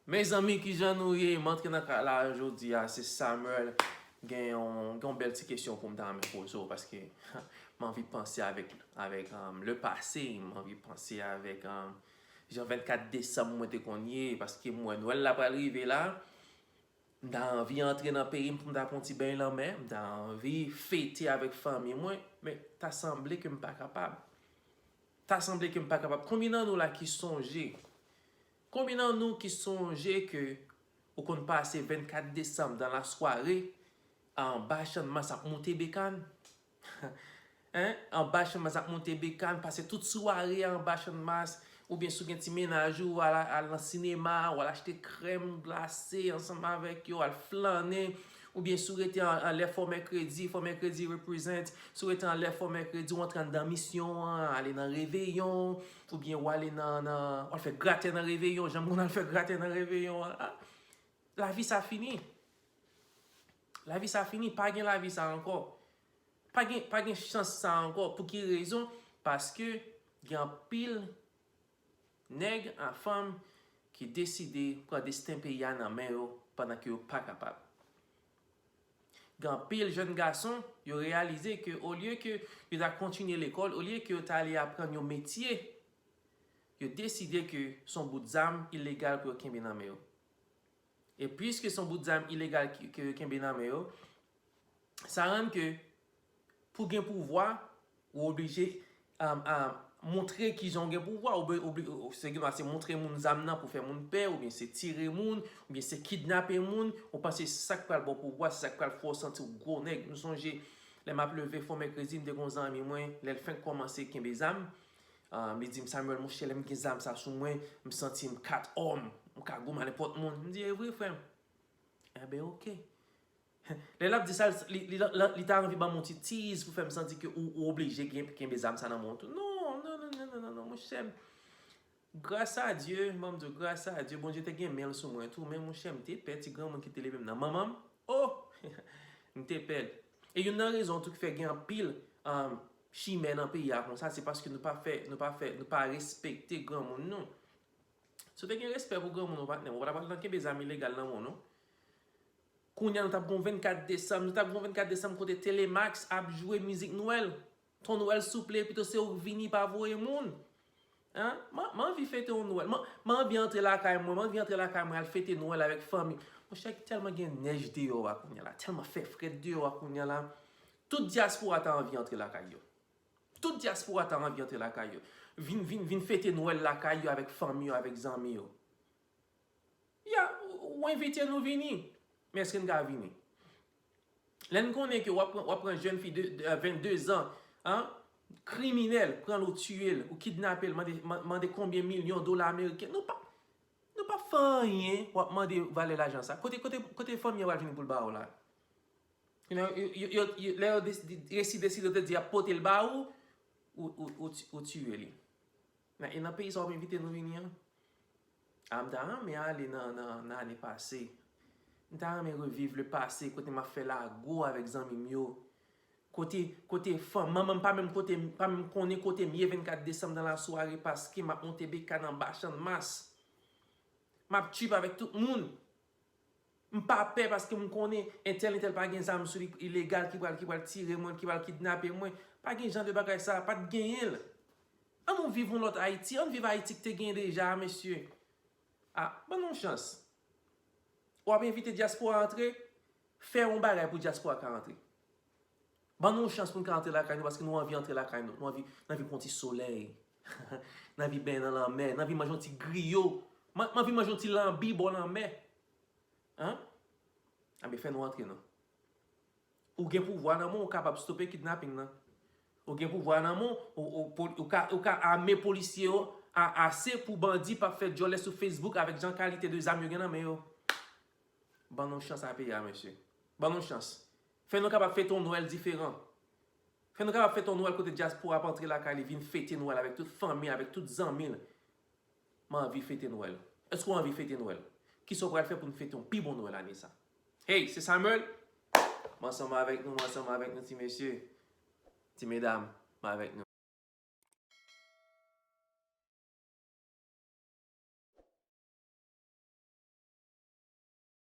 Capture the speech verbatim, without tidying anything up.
Mezanmi, kijan nou ye? M antre nan kay la jodi a, se Samuel. Gen yon, gen yon bèl ti kesyon pou m ta renmen poze w, paske m anvi panse avèk, avèk um, le pase, m anvi panse avèk um, jan vennkat desanm mwen te konn ye, paske m wè Nwèl la pral rive la. M ta anvi antre nan peyi m pou m ta pran yon ti beny lanmè, m ta anvi fete avèk fanmi mwen, men ta sanble ke m pa kapab. Ta sanble ke m pa kapab. Konbyen nan nou la ki sonje? Konbyen nan nou ki sonje ke ou konn pase vennkat desanm dan lasware anba Channmas ap moute bekàn? Hein? Anba Channmas ap moute bekàn, pase tout sware a anba Channmas, oubyen si w gen ti mennaj ou, al, al nan sinema, ou al achte krèm glase ansanm avèk yo, al flannen, oubyen si w rete an, anlè Fò Mèkredi, Fò Mèkredi represent, si w rete anlè Fò Mèkredi, w antre anndan misyon an, ale nan reveyon, oubyen w ale nan, nan, w al fè gratè nan reveyon, jan m konn al fè gratè nan reveyon an la. Lavi sa fini. Lavi sa fini, pa gen lavi sa ankò. Pa gen, pa gen chans sa ankò. Pou ki rezon? Paske gen anpil nèg ak fanm ki deside pran desten peyi a nan men yo pandan ke yo pa kapab. Gen anpil jèn gason, yo reyalize ke olye ke yo ta kontinye lekòl, olye ke yo ta ale aprann yon metye, yo deside ke se yon bout zam ilegal pou yo kenbe nan men yo. E piske se yon bout zam ilegal ke, ke yo kenbe nan men yo, sa rann ke pou gen pouvwa, ou oblije um, um, montre kijan w gen pouvwa. Ou be- obli- ou- se gen dwa se montre moun zam nan pou fè moun pè, oubyen se tire moun, oubyen se kidnape moun. Ou panse se sa k pral ba w pouvwa, se sa k pral fè w santi w gwo nèg. M sonje, lè m ap leve Fò Mèkredi, m te gen yon zanmi mwen, lè l fenk kòmanse kenbe zam, um, li di m, Samuel, monchè, lè m gen zam sa sou mwen, m santi m kat òm, m ka goumen a nenpòt moun. M di, e vre, frè m? Enben, oke. Lè l ap di sa, li, li, li, li ta anvi ban m yon ti tease pou fè m santi ke ou, ou oblije gen, kenbe zam sa nan men w tou. Non, non, non, non, non, non, non, monchè m. Gras a Dye, ban m di w, gras a Dye, Bondye te gen men l sou mwen tou, men monchè m te pè ti granmoun ki te leve m nan manman m. Oh! M te pè l. E youn nan rezon tou ki fè gen anpil um, chimè nan peyi a konsa, se paske nou pa fè, nou pa fè, nou pa respekte granmoun nou. Si w te gen respè pou granmoun ou, patnè m, ou pa t ap al nan kenbe zam ilegal nan men w, non. Kounye a, nou t ap gen yon vennkat desanm, nou t ap gen yon vennkat desanm kote Telemax ap jwe mizik Nwèl. Ton Nwèl souple, pito se ou k vini pa voye moun. Hein? M, m anvi fete yon Nwèl. M, m anvi antre lakay mwen, m anvi antre lakay mwen, al fete Nwèl avèk fanmi. Monchè, tèlman gen nèj deyò a kounye a la, tèlman fè frèt deyò a kounye a la. Tout dyaspora ta anvi antre lakay yo. Tout dyaspora ta anvi antre lakay yo. Vin, vin, vin fete Nwèl lakay yo avèk fanmi yo, avèk zanmi yo. Ya, ou, ou envite nou vini. Men èske n ka vini? Lè n konnen ke w ap pran, w ap pran jèn fi de, de, vennde zan, an, kriminèl, pran l ou tiye l, ou kidnape l, mande, man- mande konbyen milyon dola ameriken. Nou pa, nou pa fè anyen, w ap mande valè lajan sa. Kote, kote, kote fanmi an pral vini pou l ba w la? Yo, yo, yo, yo, yo, lè yo desi- resi deside, yo te di y ap pote l ba ou, ou, ou, ou, ti- ou tiye li. Nan, e nan peyi sa w ap envite nou vini an? A, m ta renmen ale nan, nan, nan ane pase. M ta renmen reviv le pase, kote m ap fè lago avèk zanmi m yo. Kote, kote fanm, manman m pa menm kote, pa menm konnen kote m ye vennkat desanm dan lasware paske m ap monte bekàn anba Channmas. M ap trip avèk tout moun. M pa pè paske m konnen entèl, entèl pa gen zam sou li ilegal ki pral, ki pral tire mwen, ki pral kidnape mwen. Pa gen jan de bagay sa, pa t genyen l. Ann nou viv yon lòt Ayiti, ann viv Ayiti ki te genyen deja, mesye. A, ban nou yon chans. W ap envite dyaspora antre, fè yon bagay pou dyaspora ka antre. Ban nou yon chans pou n ka antre lakay nou, paske nou anvi antre lakay nou. Nou anvi, nou anvi pran yon ti solèy. Nou anvi benyen nan lanmè. Nou anvi manje yon ti griyo. M, m anvi manje yon ti lanbi bò lanmè. Hein? Anben, fè nou antre non. Ou gen pouvwa nan men w, ou kapab stope kidnaping nan. Ou gen pouvwa nan men w, ou, ou, pol- ou ka, ou ka ame polisye yo a, ase pou bandi p ap fè djòlè sou Facebook avèk jan kalite de zam yo gen nan men yo. Ban nou chans a peyi a, mesye. Ban nou chans. Fè nou kapab fete yon Nwèl diferan. Fè nou kapab fete yon Nwèl kote dyaspora ap antre lakay li, vin fete Nwèl avèk tout fanmi, avèk tout zanmi l. M anvi fete Nwèl. Èske w anvi fete Nwèl? Kisa w pral fè pou n fete yon pi bon Nwèl ane sa? Hey, se Samuel. M ansanm avèk nou, m ansanm avèk nou, ti mesye, ti medam, m avèk nou.